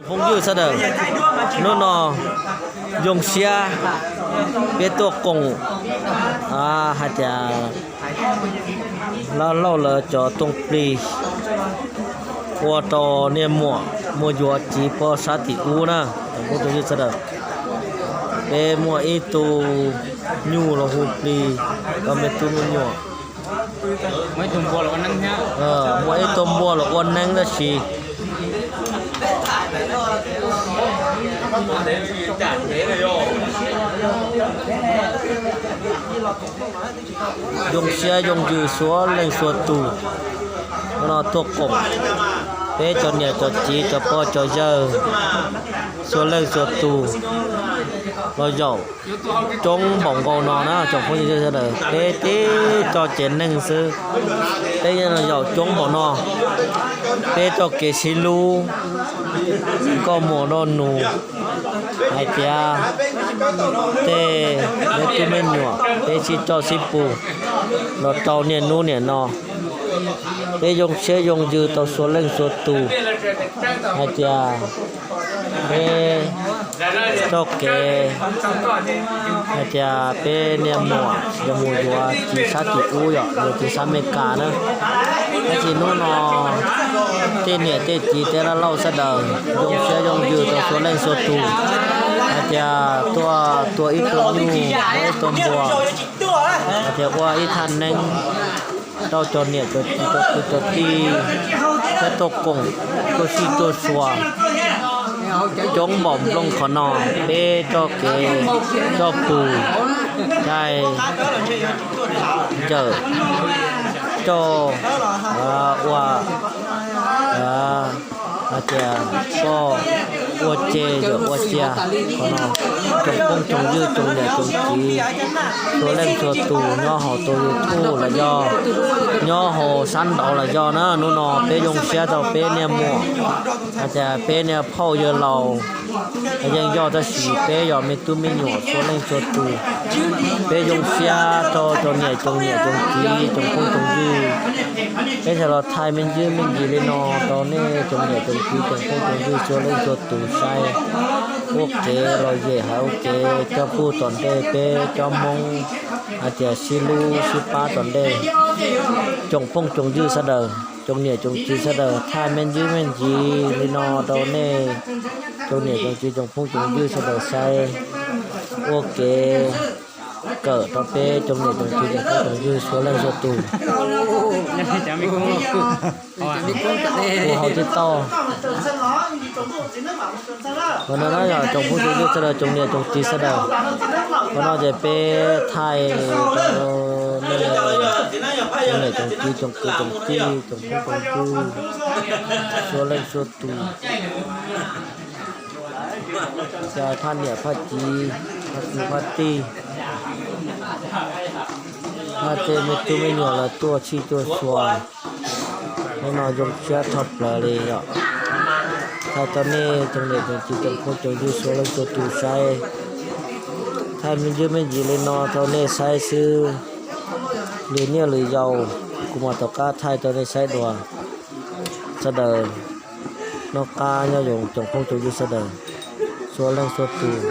Phooj ywg sawv daws, hnub no zoo siab peb tuaj koom hais tias Laj Lauj lawv cov tooj plig ua rau niag muam muaj yuav txiv pog sab tim ub na. Peb muaj ib tug nyuj los hu plig rau me tub me nyuam. Muaj ib tug npua los ua neeb tab sis zoo siab zoo ntsws xuav leej xuav tus no tuaj koom peb cov niam cov txiv cov pog cov yawg xuav leej xuav tus los zaum coob npaum nkaus no na tsoom phooj ywg sawv daws, peb tib co cev neeg xwb, peb yeej los zaum coob npaum no, peb txoj kev sib hlub, nkauj muam nraug nus, hais tias tej me tub me nyuam peb sib coj sib pug los rau niaj hnub niam no. Peb zoo siab zoo ntsws tau xuav leej xuav tus hais tias peb txoj kev hais tias peb niag muam yog mus yuav txiv sab tim ub, yog yuav txiv sab Amelikas na. Tab sis hnub no tej niam tej txiv tej Laj Lauj sawv daws zoo siab zoo ntsws tau xuav leej xuav tus hais tias tuaj tua ib tug nyuj, tua ib tug npua, hais tias ua ib thaj neeb rau cov niam cov txiv cov kwv cov tij, peb tuaj koom tuaj sij tuaj sua coob npaum nplooj qhov no, peb txoj kev coj pug, caij ncawm, coj ua hais tias poj ua ce yawm ua cia. Qhov no tsoom phooj tsoom ywg tsoom niam tsoom txiv txhua leej txhua tus nyob hauv tus YouTube los yog nyob hauv sab nraud los yog na, hnub no peb zoo siab tau peb niag muam hais tias peb niag phauj yawg laus yeej yog tab sis peb yog me tub me nyuam txhua leej txhua tus. Peb zoo siab rau tsoom niam tsoom niam tsoom txiv tsoom phooj tsoom ywg. Peb thiaj los thaij me ntsis me ntsis li no rau nej tsoom niam tsoom txiv tsoom phooj tsoom ywg txhua leej txhua tus saib ua kev lom zem hais ua kev coj pug tom ntej peb cov Hmoob hais tias sib hlub sib pab tom ntej. Tsoom phooj tsoom ywg sawv daws, tsoom niam tsoom txiv sawv daws, thaij me ntsis me ntsis li no rau nej tsoom niam tsoom txiv tsoom phooj tsoom ywg sawv daws saib ua kev kawm rau peb tsoom niam tsoom txiv tsoom phooj tsoom ywg txhua leej txhua tus. Ua hauv tib tauj. Qhov no na yog tsoom phooj tsoom ywg sawv daws tsoom niam tsoom txiv sawv daws. Qhov no ces peb thaij rau nej tsoom niam tsoom txiv tsoom kwv tsoom tij tsoom phooj tsoom ywg txhua leej txhua tus. Cas phaj niam phaj txiv, phaj kwv phaj tij, phaj tej me tub me nyuam lawv tuaj sij tuaj sua, hnub no zoo siab tshaj plaws li yom. Thaij tau nej tsoom niam tsoom txiv tsoom phooj tsoom ywg txhua leej txhua tus saib. Thaij me ntsis me ntsis li no rau nej saib xwb. Lwm niaj lwm zaus kuv mam rov qab thaij rau nej saib dua. Sawv daws noj qab nyob zoo tsoom phooj tsoom ywg sawv daws, txhua leej txhua tus.